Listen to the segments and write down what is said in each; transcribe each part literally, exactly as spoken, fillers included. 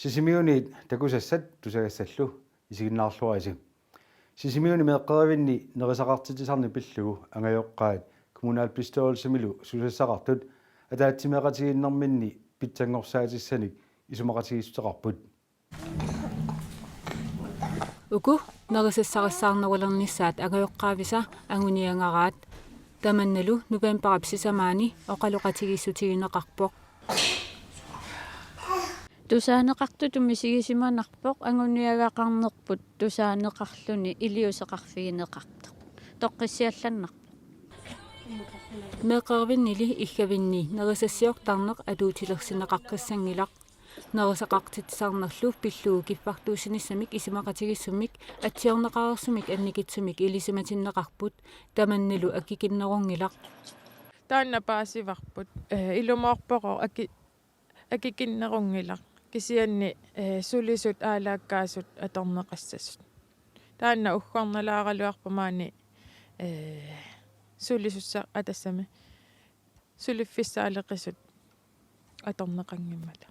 Sisimiuniit takusassat tusagassallu isiginnaarluarisi. Sisimiuni meeqqerivinni nerisaqartitsisarneq pillugu angajoqqaat kommunalbestyrelsimilu susassaqartut ataatsimeeqatigiinnerminni pitsanngorsaatissaanik isumaqatigiissuteqarput. Uku nerisassarissaarnerulernissaat angajoqqaavisa anguniagaraat, tamannalu novembarip sisamaani oqaloqatigiissutigineqarpoq. Tusaaneqartutut misigisimanarpoq anguniagaqarnerput tusaaneqarluni iliuuseqarfigineqartoq. Toqqissiallannarpoq. Meeqqerivinnili iggavinni nerisassiortarneq atuutilersinneqaqqissanngilaq. Nerisaqartitsisarnerlu pillugu kiffartuussinissamik isumaqatigiissumik atsiorneqareersumik annikitsumik ilisimatinneqarput, tamannalu akikinnerunngilaq. Taanna paasivarput, eh, ilumoorpoq aki-, akikinnerunngilaq. Kisianni, eh, sulisut aalaakkaasut atorneqassasut. Taanna uggornalaaraluarpoq maani, eh, sulisussa-, aa, tassami suliffissaaleqisut atorneqanngimmata.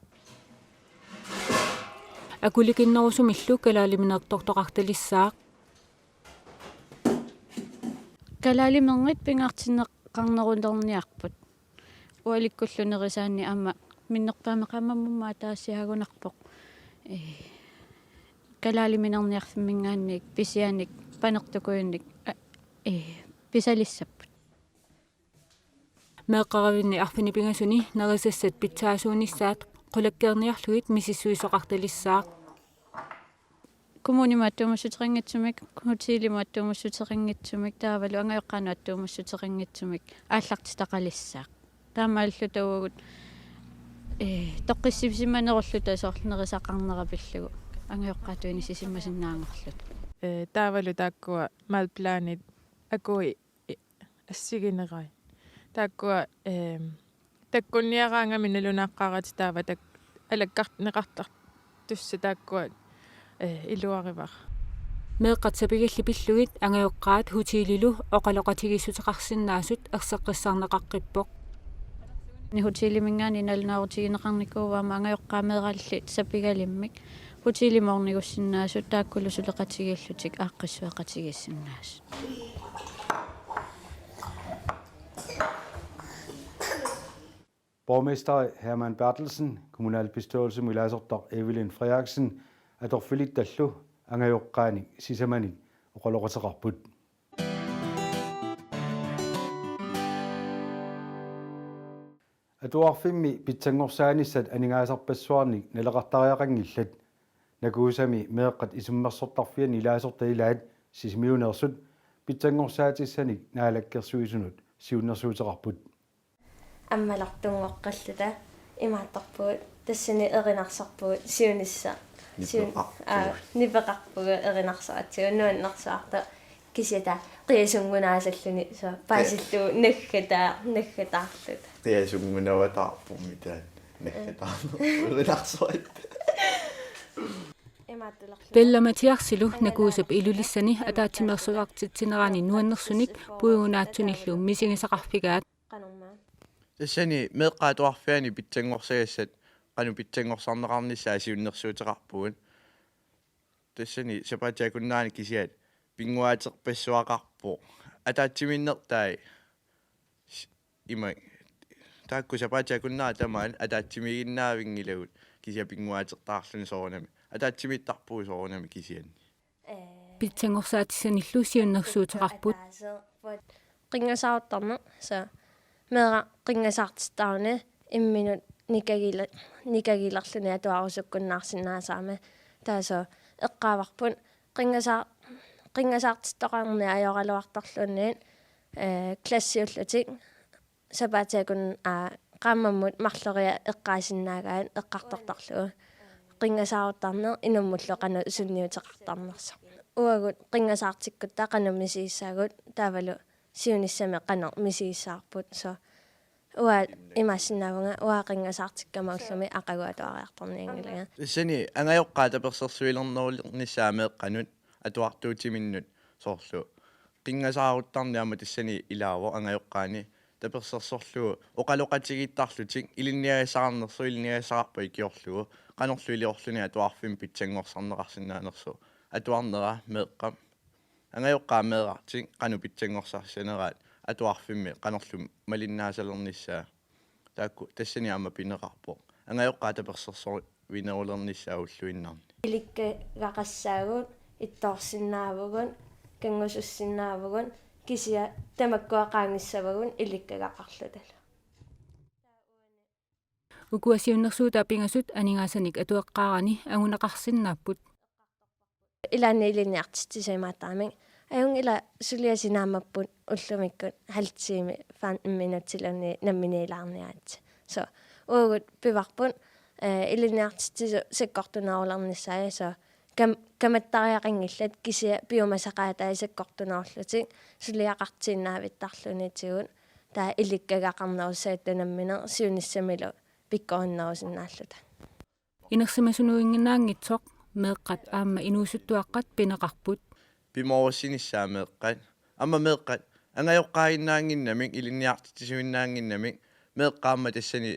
Akulikinnerusumillu kalaaliminertortoqartalissaaq. Kalaalimernit pingaartinneqarnerulerniarput. Ualikkullu nerisaanni aamma minnerpaamik qaammammut ataasiagunarpoq. Ee, kalaaliminerniarfimminngaanniit pisianik panertukujunnik, a-, ee, pisalissapput. Meeqqerivinni arfineq-pingasuni nerisassat pitsaasuunissaat qulakkeerniarlugit misissuisoqartalissaaq. Kommunimut attuumassuteqanngitsumik, hotelimut attuumassuteqanngitsumik, taavalu angajoqqaanut attuumassuteqanngitsumik aallartitaqalissaaq. Taamaalilluta uagut, ee, toqqissisimanerulluta soorlu nerisaqarnera pillugu angajoqqaatut inissisimasinnaanngorluta. Ee, taavalu taakkua madplanit akui i-, assiginerai. Taakkua, ehm, takkunniaraangami nalunaaqqaaratik taava tak-, alakkarneqartartussat taakkua, eh, iluarivara. Meeqqat sapigallit pillugit angajoqqaat hotelilu oqaloqatigiissuteqarsinnaasut erseqqissarneqaqqippoq. Hoteliminngaanniit nalunaarutigineqarnikuuvoq aamma angajoqqaat meeraallit sapigalimmik hotelimoornigussinnaasut taakkulu suleqatigiillutik aaqqissueqatigiissinnaasut. Borgmester Hermann Berthelsen, kommunalbestyrelsimut ilaasortaq Evelyn Frederiksen atorfilittallu angajoqqaanik sisamanik oqaloqateqarput. Atuarfimmi pitsanngorsaanissat aningaasarpassuarnik naleqartariaqanngillat. Nakuusami meeqqat isummersortarfianni ilaasortat ilaat Sisimiuneersut pitsanngorsaatissaanik Naalakkersuisunut siunnersuuteqarput. Ammalertunngoqqalluta imaattarpugut tassani erinarsarpugut siunissaq. Siun-, nipeqarpugut. Aa, nipeqarpugut erinarsaratsigu nuannersaartoq kisianni qiasunngunaasalluni soo paasillugu naggataa-, naggataarluta. Qiasunngunavataarpormi taanna naggataarnerput erinarsoratta. Imaattulerluta. Pella Mathiasilu Nakuusap Ilulissani ataatsimeersugartitsinerani nuannersunik puigunaatsunillu misigisaqarfigaat. Qanormaa. Tassani meeqqat atuarfianni pitsanngorsagassat qanoq pitsanngorsarneqarnissaat siunnersuuteqarpugut. Tassani sapaatip akunnerani kisiat pinnguaaterpassuaqarpoq. Ataatsimiinnertai s-, ima taakku sapaatip akunnera tamaat ataatsimiiginnaavinngilagut kisiat pinnguaatertaarluni soorunami. Ataatsimiittarpugut soorunami kisianni. Ee, pitsanngorsaatissanillu siunnersuuteqarput. Qinngasaaruttarneq, soo, meeraq qinngasaartittaruni imminut nikagila-, nikagilerluni atuarusukkunnaarsinnaasarami. Taava soo eqqaavarput qinngasaa-, qinngasaartittoqarneq ajoraluartorluunniit, ee, klassiullutik sapaatip akunneranut, aa, qaammammut marloriarluni eqqaasinnaagaat eqqartortarlugu. Qinngasaaruttarneq inummullu qanoq sunniuteqartarnersoq. Uagut qinngasaartikkutta qanoq misigissaagut taavalu siunissami qanoq misigissavarput. Soo uanga imaassinnaavunga uanga qinngasaartikkama ullumi aqagu atuariartornianngilanga. Tassani angajoqqaat tapersersuilernerulernissaat meeqqanut atuartuutiminnut soorlu qinngasaaruttarneq aamma tassani ilaavoq angajoqqaani tapersersorlugu oqaloqatigiittarlutik ilinniagassaqarnersoq ilinniagassaqarpoq ikiorlugu qanorlu iliorluni atuarfimmi pitsanngorsarneqarsinnaanersoq atuarnera meeqqap angajoqqaat meerartik qanoq pitsanngorsarsimaneraat atuarfimmi qanorlu malinnaasalernissaa. Taakku tassani aamma pineqarpoq angajoqqaat tapersersoruinerulernissaat ulluinnarni. Ilikkagaqassaagut, ittoorsinnaavugut, kanngusussinnaavugut, kisianni tamakkua qaangissavagut ilikkagaqarlutalu. Ukua siunnersuutaa pingasut aningaasanik atueqqaarani anguneqarsinnaapput. Ilaanni ilinniartitsisut imaattarmik: Ajunngilaq, suliasi naammapput ullumikkut halv time, femten minuttiluunniit namminiilaarniaritsi. Så uagut pivarput, eh, ilinniartitsisut sakkortunerulernissaat, så kam-, kamattariaqanngillat, kisianni piumasaqaataat sakkortunerullutik suliaqartiinnaavittarlunitigut, taava ilikkagaqarnerussagatta nammineq siunissamilu pikkorinnerusinnaalluta. Inersimasunuinnginnaanngitsoq meeqqat aamma inuusuttuaqqat pineqarput. Pimoorussinissaat meeqqat, aamma meeqqat angajoqqaaginnaannginnamik, ilinniartitsisuinnaannginnamik, meeqqat aamma tassani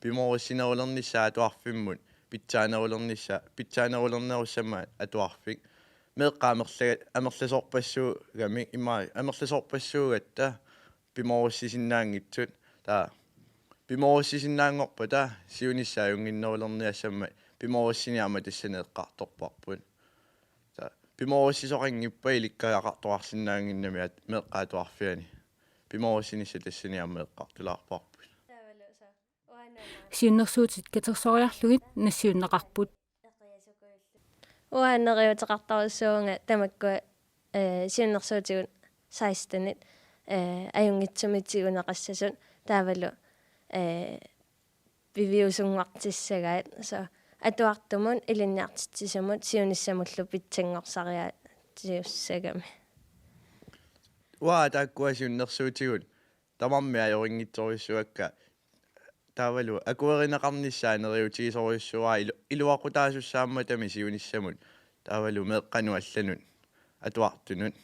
pimoorussinerulernissaat atuarfimmut pitsaanerulernissaa, pitsaanerulernerussammat atuarfik. Meeqqat amerla-, amerlasoorpassuugamik, ima amerlasoorpassuugatta pimoorussisinnaanngitsut. Taava pimoorussisinnaanngorpata siunissaq ajunnginnerulerniassammat pimoorussineq aamma tassani eqqartorparput. Taava pimoorussisoqanngippat ilikkagaqartoqarsinnaannginnami at-, meeqqat atuarfianni. Pimoorussinissaq tassani aamma eqqartulaarparput. Siunnersuutit katersoriarlugit nassiunneqarput. Uanga neriuuteqartorujussuuvunga tamakkua, eh, siunnersuutigut sekstenit, eh, ajunngitsumik tiguneqassasut taavalu, eh, piviusunngortissagaat. Så atuartumut, ilinniartitsisumut siunissamullu pitsanngorsariaatiussagami. Uanga taakkua siunnersuutigut tamarmik ajorinngitsorujussuakka. Taavalu akuerineqarnissaa neriutigisorujussuuara ilu-, iluaqutaasussaammatami siunissamut. Taavalu meeqqanut allanut atuartunut.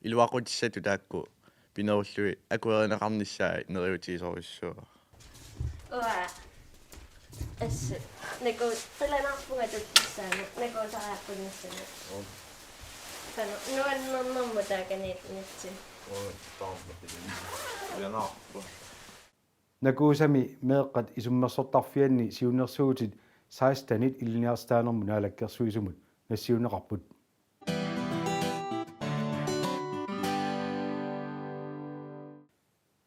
Iluaqutissatut taakku pinerullugit akuerineqarnissaa neriutigisorujussuuara. Uanga. Assut. Naku qilanaarpunga tullissaani. Nakuusariaqqunissaanut. Qanoq nuannernermut taakaniinnitsi. Nakuusami meeqqat isummersortarfianni siunnersuutit sekstenit Ilinniartitaanermut Naalakkersuisumut nassiunneqarput.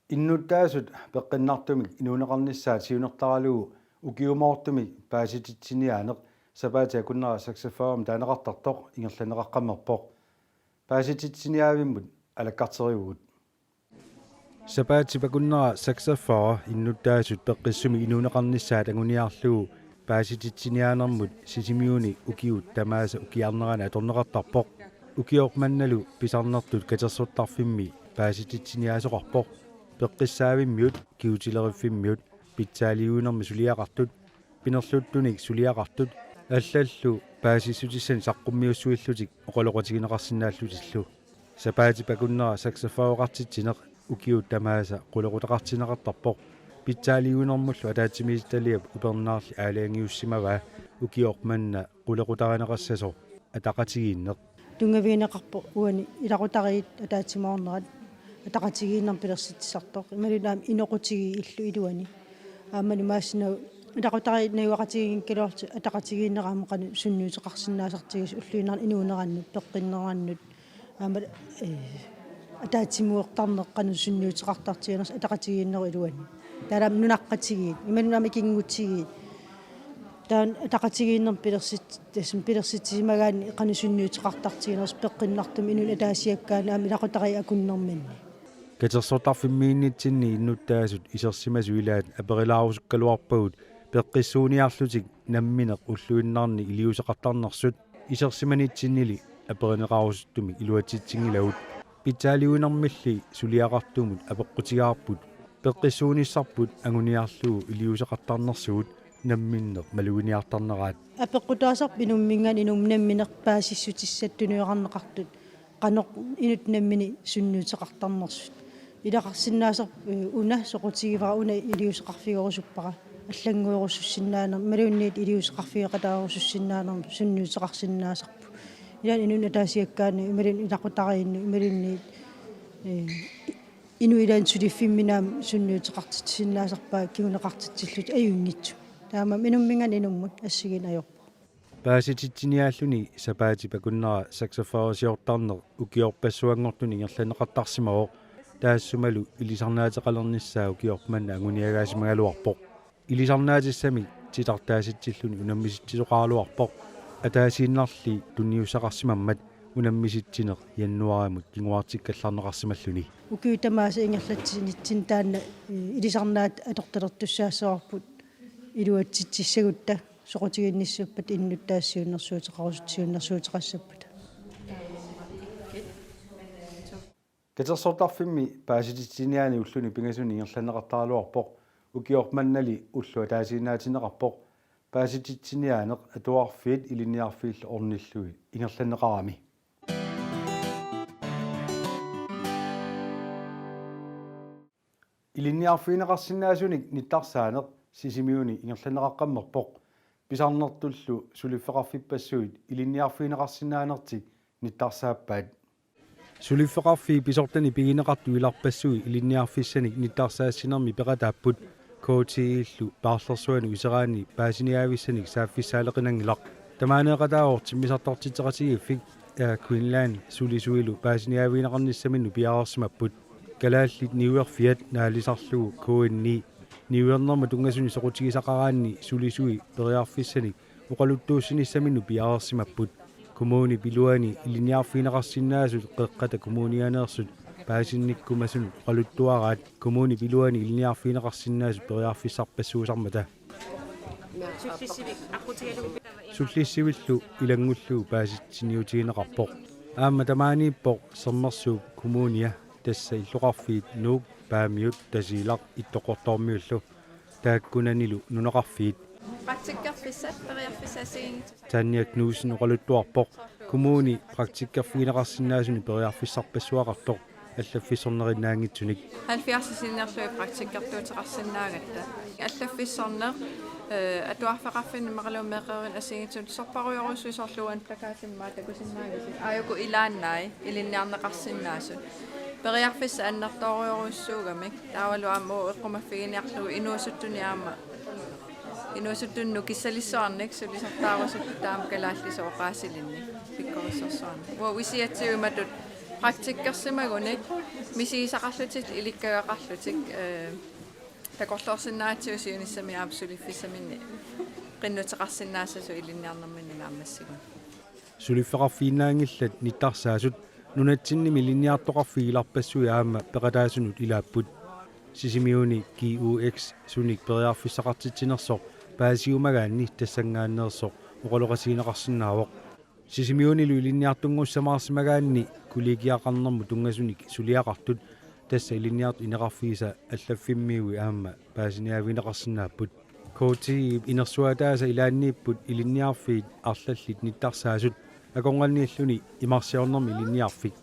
Innuttaasut peqqinnartumik inuuneqarnissaat siunertaralugu ukiumoortumik paasititsiniaaneq sapaatip akunnera seksogfyrremi taaneqartartoq ingerlanneqaqqammerpoq. Paasititsiniaavimmut alakkarterivugut. Sapaatip akunnera seksogfyrre innuttaasut peqqissumik inuuneqarnissaat anguniarlugu paasititsiniaanermut Sisimiuni ukiut tamaasa ukiarnerani atorneqartarpoq. Ukioq mannalu pisarnertut katersortarfimmi paasititsiniaasoqarpoq. Peqqissaavimmiut, kigutileriffimmiut, pitsaaliuinermi suliaqartut, pinerluttunik suliaqartut, allallu paasissutissanik saqqummiussuillutik oqaloqatigineqarsinnaallutillu. Sapaatip akunnera seksogfyrreqartitsineq ukiut tamaasa qulequtaqartinneqartarpoq. Pitsaaliuinermullu ataatsimiititaliap upernaarli aalajangiussimavaa ukioq manna qulequtarineqassasoq ataqatigiinneq. Tunngavigineqarpoq uani ilaqutariit ataatsimoornerat ataqatigiinnermik pilersitsisartoq. Imaluunniit aamma inoqutigiit illup iluani. Aamma imaassinnaavoq ilaqutariit najugaqatigiikkaluarlutik ataqatigiinneq aamma qanoq sunniuteqarsinnaasartigisoq ulluinnarni inuunerannut, peqqinnerannut. Aamma, eh, ataatsimoortarneq qanoq sunniuteqartartiginersoq ataqatigiinnerup iluani. Taavalu aamma nunaqqatigiit, imaluunniit aamma ikinngutigiit. Taanna ataqatigiinnermik pilersit-, tassami pilersitsisimagaanni qanoq sunniuteqartartiginersoq peqqinnartumik inunnut ataasiakkaanut aamma ilaqutariit akunnerminni. Katersortarfimmiinnitsinni innuttaasut isersimasut ilaat aperilaarusukkaluarpagut peqqissuuniarlutik nammineq ulluinnarni iliuuseqartarnersut. Isersimanitsinnili aperineqarusuttumik iluatsitsinngilagut. Pitsaaliuinermilli suliaqartumut apeqqutigaarput peqqissuunissarput anguniarlugu iliuuseqartarnersugut namminneq maluginiartarneraat. Apeqqutaasarpoq inumminngaanniit inummut nammineq paasissutissatut tunuarneqartut qanoq inuttut nammineq sunniuteqartarnersut. Ilaqarsinnaasarpoq, eh, una soqutigivara, una iliuuseqarfigerusuppara. allannguerusussinnaanermut, imaluunniit iliuuseqarfigeqataarusussinnaanermut sunniuteqarsinnaasarput. Ilaanni inunnut ataasiakkaanut, imaluunniit ilaqutariinnut, imaluunniit, ee, inuit ilaanni suliffimminni aamma sunniuteqartitsisinnaasarpaat kinguneqartitsillutik ajunngitsumik. Taamaammat inumminngaanniit inummut assigiinneq ajorpoq. Paasititsiniaalluni sapaatip akunnera seksogfyrresiortarneq ukiorpassuanngortuni ingerlanneqartarsimavoq, taassumalu ilisarnaateqalernissaa ukiormanna anguniagaasimagaluarpoq. Ilisarnaatissamik titartaasitsilluni unammisitsisoqaraluarpoq, ataasiinnarli tunniussaqarsimammat unammisitsineq januaarimut kinguartikkallarneqarsimalluni. Ukiut tamaasa ingerlatsinitsinni taanna, ee, ilisarnaat atortalertussaassavarput iluatsitsissagutta, soqutiginnissappata innuttaasut siunnersuuteqarusutut siunnersuuteqassappata. Katersortarfimmi paasititsiniaani ulluni pingasuni ingerlanneqartaraluarpoq, ukiormannali ulloq ataasiinnaatinneqarpoq, paasititsiniaaneq atuarfiit ilinniarfiillu ornillugit ingerlanneqarami. Ilinniarfigineqarsinnaasunik nittarsaaneq Sisimiuni ingerlanneqaqqammerpoq. Pisarnertullu suliffeqarfippassuit ilinniarfigineqarsinnaanertik nittarsaappaat. Suliffeqarfiit pisortanit pigineqartut ilarpassui ilinniarfissanik nittarsaassinermi peqataapput, K T I-llu paarlersuanut iseraanni paasiniaavissanik saaffissaaleqinanngilaq. Tamaaneeqataavoq timmisartortitseqatigiiffik Air Greenland sulisuilu paasiniaavigineqarnissaminnut piareersimapput. Kalaallit Niuerfiat naalisarlugu K N I niuernermut tunngasunik soqutigisaqaraanni sulisui periarfissanik oqaluttuussinissaminnut piareersimapput. Kommunip iluani ilinniarfigineqarsinnaasut Qeqqata Kommunianeersut paasinnikkumasunut oqaluttuaraat kommunip iluani ilinniarfigineqarsinnaasut periarfissarpassuusarmata. Sullissivillu ilanngullugu paasitsiniutigineqarpoq. Aamma tamaaniippoq Sermersuup Kommunia, tassa illoqarfiit Nuuk, Paamiut, Tasiilaq Ittoqqortoormiullu, taakkunanilu nunaqarfiit. Praktikkerfissat periarfissat assigiinngitsut. Tanja Knudsen oqaluttuarpoq kommuni praktikkerfigineqarsinnaasunik periarfissarpassuaqartoq allaffissornerinnaanngitsunik. Halvfjerds sinnerlugit praktikkertuuteqarsinnaagatta. Allaffissorneq, ee, atuarfeqarfinni immaqaluunniit meeqqerivinni assigiinngitsunik sorparujorujussuit, soorlu uani plakatimik takusinnaagitit. Aajuku ilaannai ilinniarneqarsinnaasut. Periarfissaq annertoorujorujussuugamik. Taavalu aamma eqqumaffiginiarlugu inuusuttunik aamma, inuusuttunik nukissalissuarnik sulisartaarusupput taama kalaallisut oqaasilinnik pikkorissorsuarnik. Uagut isiatsigut imatut praktikkersimagunik misigisaqarlutik ilikkagaqarlutik, ee, takorloorsinnaagatsigu siunissami aamma suliffissaminni qinnuteqarsinnaassasoq ilinniarnerminni naammassigaanni. Suliffeqarfiinnaanngillat nittarsaasut nunatsinnimi ilinniartoqarfiit ilarpassui aamma peqataasunut ilaapput. Sisimiuni G U X-sunik periarfissaqartitsinersoq paasiumagaanni tassanngaanneersoq oqaloqatigineqarsinnaavoq. Sisimiunilu ilinniartunngussamaarsimagaanni kollegiaqarnermut tunngasunik suliaqartut, tassa ilinniartut ineqarfiisa allaffimmiui aamma paasiniaavigineqarsinnaapput. K T I-p inersuataasa ilaanniipput ilinniarfiit arlallit nittarsaasut, akornanniilluni imarsiornermi ilinniarfik.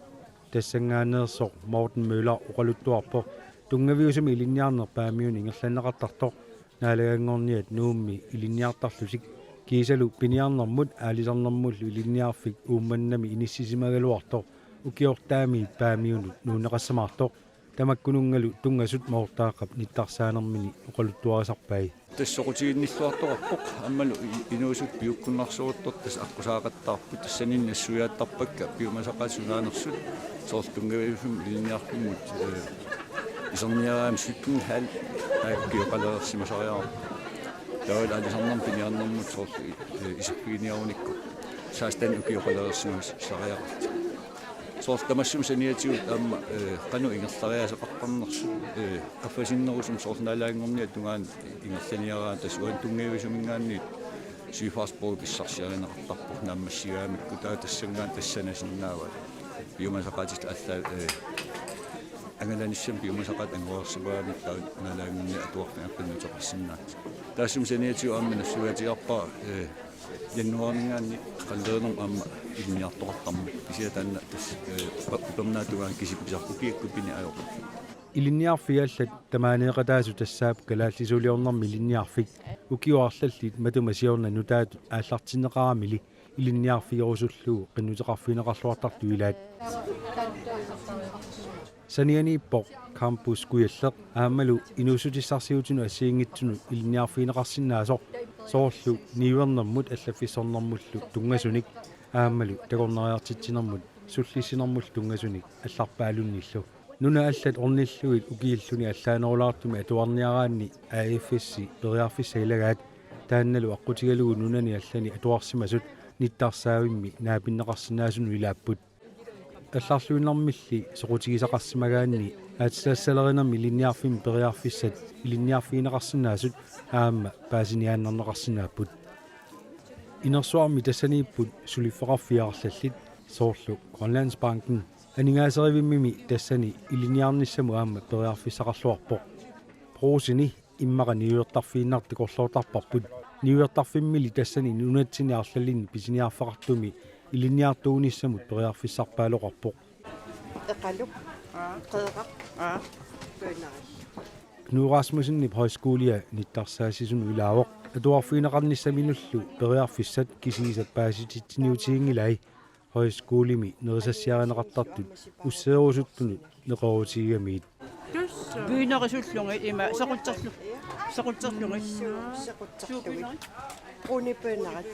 Tassanngaanneersoq Morten Møller oqaluttuarpoq tunngaviusumik ilinniarneq Paamiuni ingerlanneqartartoq, naalaganngorniat Nuummi ilinniartarlutik kiisalu piniarnermut aalisarnermullu ilinniarfik Uummannami inissisimagaluartoq ukiortaamiit Paamiunut nuunneqassamaartoq. Tamakkununngalu tunngasut Mortaaqqap nittarsaanermini oqaluttuarisarpai. Tassa soqutiginnilluartoqarpoq aammalu i-, inuusuttut piukkunnarsoruttortut tassa aqqusaaqattaarput, tassaninni nassuiaattarpakka piumasaqaatit sunaanersut, soorlu tunngaviusumik ilinniarfimmut, ee, iserniaraanni sytten halv taakku ukioqalereersimasariaqarput. Taavalu aalisarnermut piniarnermut soorlu, ee, iserfiginiarunikku seksten ukioqalereersimasariaqarput. Soorlu tamassuma saniatigut aamma, ee, qanoq ingerlariaaseqartarnersut, ee, qaffasinnerusumik soorlu naalaganngorniat tungaanut ingerlaniaraangat tassa uani tunngavisuminngaanniit søfartsbrogi pissarsiarineqartarpoq naammassigaangamikku, taava tassanngaanniit tassa sanasinnaavaat. Piumasaqaatit allaat, ee, angalanissamut piumasaqaatit angoreersimagamikku taava naalaganngorniat atuarfiit qinnuteqarsinnaapput. Taassuma saniatigut aamma nassuiaatigaarpara, ee, januaariminngaanniit qanilerinermut aamma ilinniartoqartarmat. Kisianni taanna tassa, ee, upa-, upernaap tungaanut kisippisarput, ukiakkut pineq ajorput. Ilinniarfiit allat tamaaneeqataasut tassaapput kalaallisuuliornermi ilinniarfik. Ukiut arlallit matuma siorna nutaatut aallartinneqaramili ilinniarfigerusullugu qinnuteqarfigineqarluartartut ilaat. Sanianiippoq Campus Kujalleq aammalu inuussutissarsiutinut assigiinngitsunut ilinniarfigineqarsinnaasoq, soorlu niuernermut allaffissornermullu tunngasunik aammalu takornariartitsinermut sullissinermullu tunngasunik allarpaalunnillu. Nunat allat ornillugit ukiulluni allaanerulaartumik atuarniaraanni A F S-i periarfissat ilagaat, taannalu aqqutigalugu nunani allani atuarsimasut nittarsaavimmik naapinneqarsinnaasunut ilaapput. Allarluinnarmilli soqutigisaqarsimagaanni aatsitaassalerinermi ilinniarfimmi periarfissat ilinniarfigineqarsinnaasut aamma paasiniaannarneqarsinnaapput. Inersuarmi tassaniipput suliffeqarfiit arlallit, soorlu Grønlandsbanken, aningaaserivimmimi tassani ilinniarnissamut aamma periarfissaqarluarpoq. Brugseni immaqa niuertarfiinnartut takorloortarparput. Niuertarfimmili tassani nunatsinni arlallinni pisiniarfeqartumi ilinniartuunissamut periarfissarpaaloqarpoq. Eqaluk, qeeraq, pønaril. Knud Rasmussenip højskolia nittarsaassisunut ilaavoq. Atuarfigineqarnissaminullu periarfissat kisiisa paasititsiniutiginngilai, højskolimi nerisassiarineqartartut usseerusuttunut neqeroorutigigamiit. Pønarisullugit ima sequtserlu-, sequtserlugit. Sequtserlugit. Brune pønarit.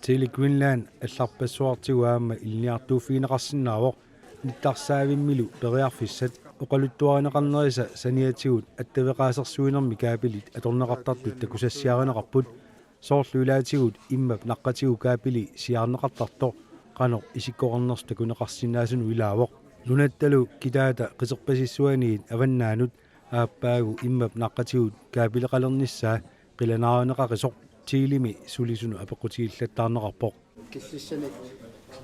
Tele Greenland allarpassuartigut aamma ilinniartuuffigineqarsinnaavoq, nittarsaavimmillu periarfissat oqaluttuarineqarnerisa saniatigut attaveqaasersuinermi kaapilit atorneqartartut takusassiarineqarput. Soorlu ilaatigut immap naqqatigut kaapili siaarneqartartoq qanoq isikkoqarnersoq takuneqarsinnaasunut ilaavoq. Nunattalu kitaata qiterpasissuaniit avannaanut aappaagu immap naqqatigut kaapileqalernissaa qilanaarineqaqisoq Telemi sulisunut apeqqutigillattaarneqarpoq. Killissanik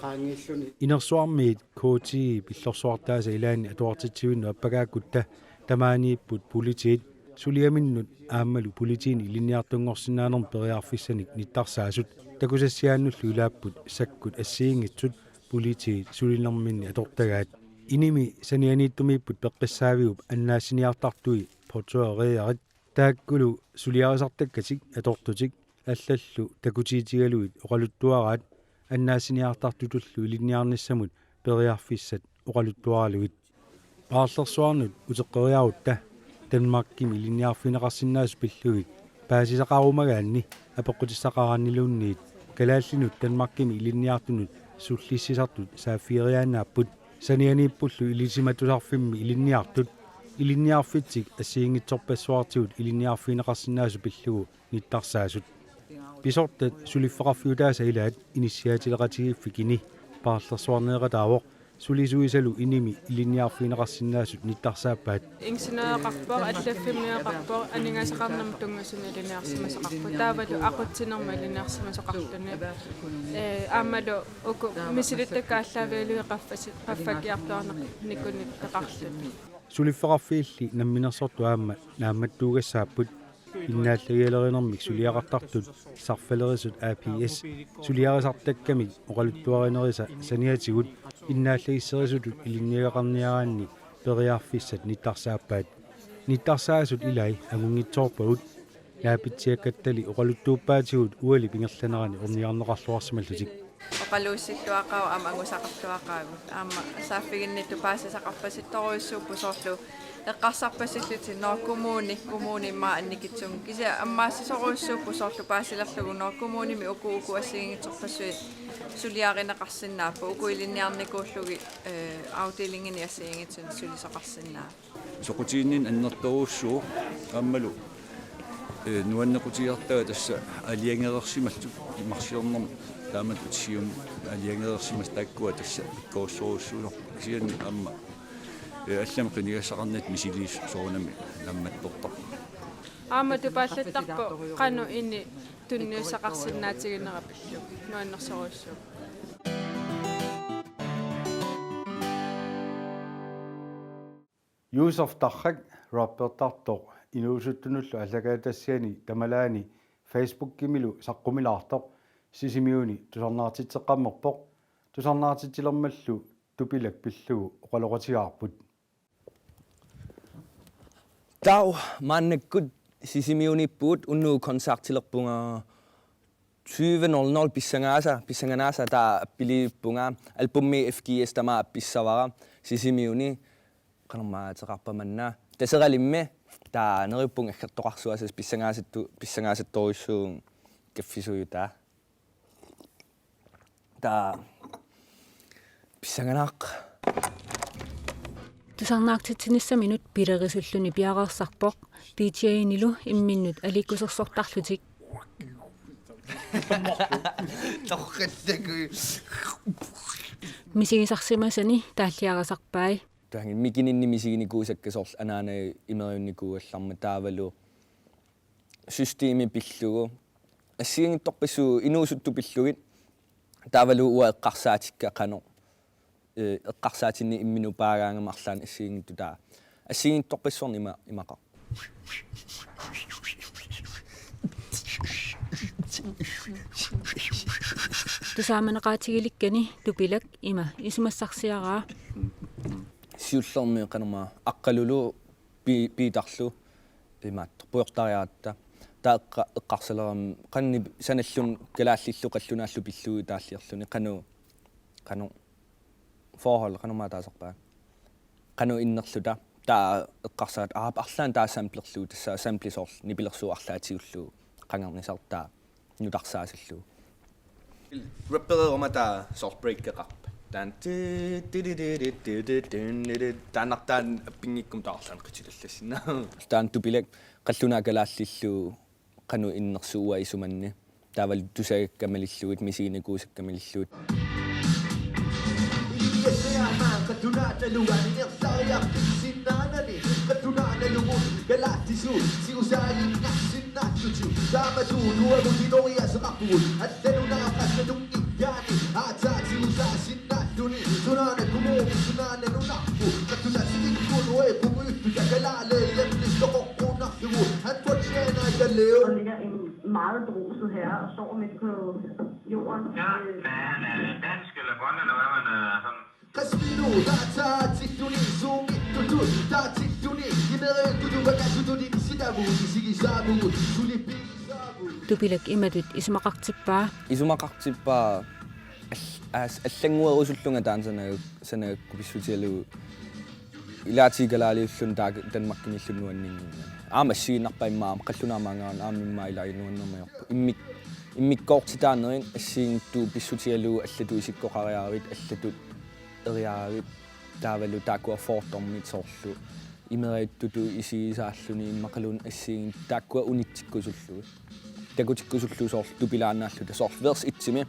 qaangiilluni. Inersuarmiit K T I pillorsuartaasa ilaanni atuartitsivinnut appakaakkutta tamaaniipput politiit, suliaminnut aammalu politiini ilinniartunngorsinnaanermut periarfissanik nittarsaasut. Takusassiaannullu ilaapput sakkut assigiinngitsut politiit sulinerminni atortagaat. Inimi sanianiittumiipput peqqissaaviup annaassiniartartui portøreerit. Taakkulu suliarisartakkatik atortutik allallu takutiitigalugit oqaluttuaraat annaassiniartartutullu ilinniarnissamut periarfissat oqaluttuaralugit. Paarlersuarnut uteqqeriarutta Danmarkimi ilinniarfigineqarsinnaasut pillugit paasisaqarumagaanni apeqqutissaqaraanniluunniit kalaallinut Danmarkimi ilinniartunut sullissisartut saaffigeriaannaapput. Sanianiippullu Ilisimatusarfimmi ilinniartut ilinniarfitsik assigiinngitsorpassuartigut ilinniarfigineqarsinnaasut pillugu nittarsaasut. Pisortat suliffeqarfiutaasa ilaat inissiaatileqatigiiffikkini paarlersuarneeqataavoq sulisuisalu inimi ilinniarfigineqarsinnaasut nittarsaappaat. Ingeniøreqarpoq, allaffimmeeqarpoq, aningaasaqarnermut tunngasunut ilinniarsimasoqarpoq. Taavalu aqutsinermut ilinniarsimasoqarluni. Ee, aammalu uku misilittakka aallaavigalugit qaffasi-, qaffakkiartuaarneq nikunnittaqarluni. Suliffeqarfiilli namminersortut aamma naammattuugassaapput. Innaallagialerinermik suliaqartartut Sarfalerisut A P S suliarisartakkamik oqaluttuarinerisa saniatigut innaallagisserisutut ilinniagaqarniaraanni periarfissat nittarsaappaat. Nittarsaasut ilai angunngitsoorpagut. Naapitsiakkattali oqaluttuuppaatigut ualip ingerlanerani ornigarneqarluarsimallutik. Oqaluussilluaqaagut aamma angusaqarluaqaagut. Aamma saaffiginnittut paasisaqarpasittorujussuupput soorlu eqqarsarpasillutik Nuuk Kommuni, kommuni immaqa annikitsunnguup. Kisianni ammaassisorujussuupput soorlu paasilerlugu Nuuk Kommunimi uku uku assigiinngitsorpassuit suliarineqarsinnaapput. Uku ilinniarnikuullugit, eh, afdelingini assigiinngitsunik sulisoqarsinnaapput. Soqutiginninneq annertoorujussuuvoq aammalu, ee, nuannequtigiartagaa tassa aalajangereersimallutik imarsiornermi taamatut siumut aalajangereersimasut taakkua tassa pikkorissorujussuusoq kisianni aamma, ee, allamik qinigassaqarnittut misiliisut soorunami naammattortarput. Aamma tupaallattarpoq qanoq ini tunniussaqarsinnaatiginera pillugu nuannersorujussuuvoq. Yusuf Tarrak rappertartoq inuusuttunullu aallakaatitassiani tamalaani Facebookimilu saqqumilaartoq Sisimiuni tusarnaartitseqqammerpoq. Tusarnaartitsilermallu Tupilak pillugu oqaloqatigaarput. Taava maannakkut Sisimiuniippugut, unnugu koncertilerpunga tyve nul nul, pissanganaasa, pissanganaasa taava appiliivippunga, albumi F G S tamaat appissavara Sisimiuni, qanormaa ateqarpa manna, Taseralimmi, taava neriuppunga aggertoqarsuassasut, pissangaasattu-, pissangaasattorujussuuvunga kaffisuujutaa. Taava pissanganaq. Tusarnaartitsinissaminut pilerisulluni piareersarpoq, D J-nilu imminnut aliikkusersortarlutik. Torrallagu. Misigisarsimasani taalliarisarpai. Taanna mikininni misiginikuusakka, soorlu anaanagit imeriunnikuugallarmat, taavalu systemi pillugu. Assigiinngitsorpassuit inuusuttut pillugit, taavalu uanga eqqarsaatikka qanoq, eh, eqqarsaatinni imminut paagaangama arlaannik assigiinngitsut, taava assigiinngitsorpassuarnik ima-, imaqarpoq. Tusaamaneqaatigilikkani Tupilak ima isumassarsiaraa. Siullermik qanormaa Aqqalulu Pi-, Piitarlu imaattoq pujortariaratta. Taava eqqa-, eqqarsalerama qanoq sanalluni kalaallillu qallunaallu pillugu taalliorluni, qanoq, qanoq forhold, qanormaa taasarpaat. Qanoq innerluta. Taava eqqarsaat, aap, arlaannik taava samplerlugu, tassa sampli soorlu nipilersuut arlaat tigullugu qangarnisartaa nutarsaasullugu. Rappereeruma taava soorlu breakeqarpa. Taanna ti-, ti-, ti-, ti-, ti-, ti-, ti-, ti-, ti-, taannartaa appinngikkuma taava arlaannik qitilallassinnaa. Taanna Tupilak qallunaat kalaallillu qanoq innersoq uanga isumanni. Taavalu tusagakka malillugit, misiginikuusakka malillugit. Og ligger en meget beruset herre og sover midt på jorden. Ja, øh, men han er dansk eller grønlænder, hvad man er sådan. Tupilak imatut isumaqartippaa. Isumaqartippaa al-, as-, allannguerusullunga taanna sana-, sanagakku pissutigalugu. Ilaatigut kalaaliulluni taakku Danmarkimiilluni nuanninngilanga. Aamma assigiinnarpaa immaqa aamma qallunaammaangaarani aamma immaqa ilai nuannerneq ajorpoq. Immik-, immikkoortitaanerit assigiinngitsut pissutigalugu allatut isikkoqariaravit, allatut eriaravit, taavalu taakkua fordommit soorlu imeriuttutut isigisaalluni immaqaluunniit assigiinngitsut taakkua unitsikkusullugit. Takutikkusullugit soorlu tupilaannaalluta. Soorlu vers etsimi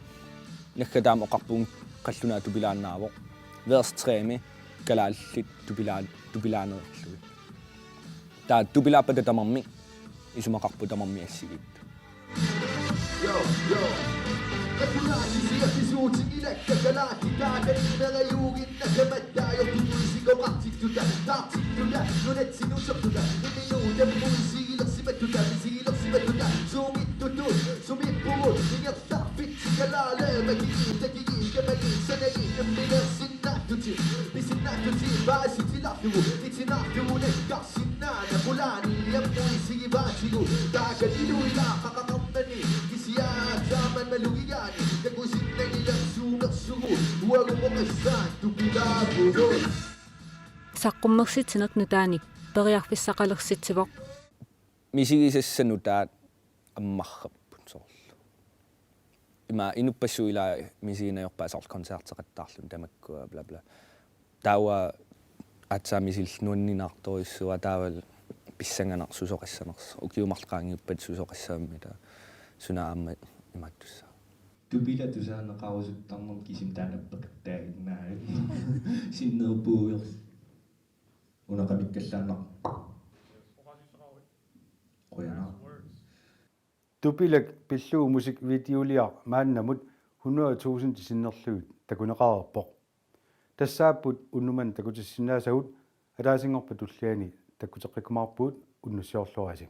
naggataamik oqarpunga qallunaat tupilaannaavoq. Vers tremi kalaallit tupilaan-, tupilaanerlugit. Taava tupilaappata tamarmik isumaqarput tamarmik assigiittut. Saqqummersitsineq nutaanik periarfissaqalersitsivoq. Misigisassat nutaat ammarrapput soorlu. Ima inuppassuit ilaat misiginajorpaat soorlu koncerteqattaarluni tamakkua bla bla. Taava aatsaat misilillugu nuanninaartorujussuuara, taavalu pissanganaq susoqassanersoq. Ukiut marluk qaangiuppata susoqassagami, taava suna aamma imaattussaaq. Tupilak tusaaneqarusuttarnermut kisimi taanna peqattaaginnaavat. Sinnerpuujoq. Una qamikkallaannaq. Qujanaq. Tupilak pillugu musikvideoliaq maannamut hundrede tusind sinnerlugit takuneqareerpoq. Tassaapput unnuk manna takutissinnaasagut, ataasinngorpat tulliani takkuteqqikkumaarpugut, unnussiorluarisi.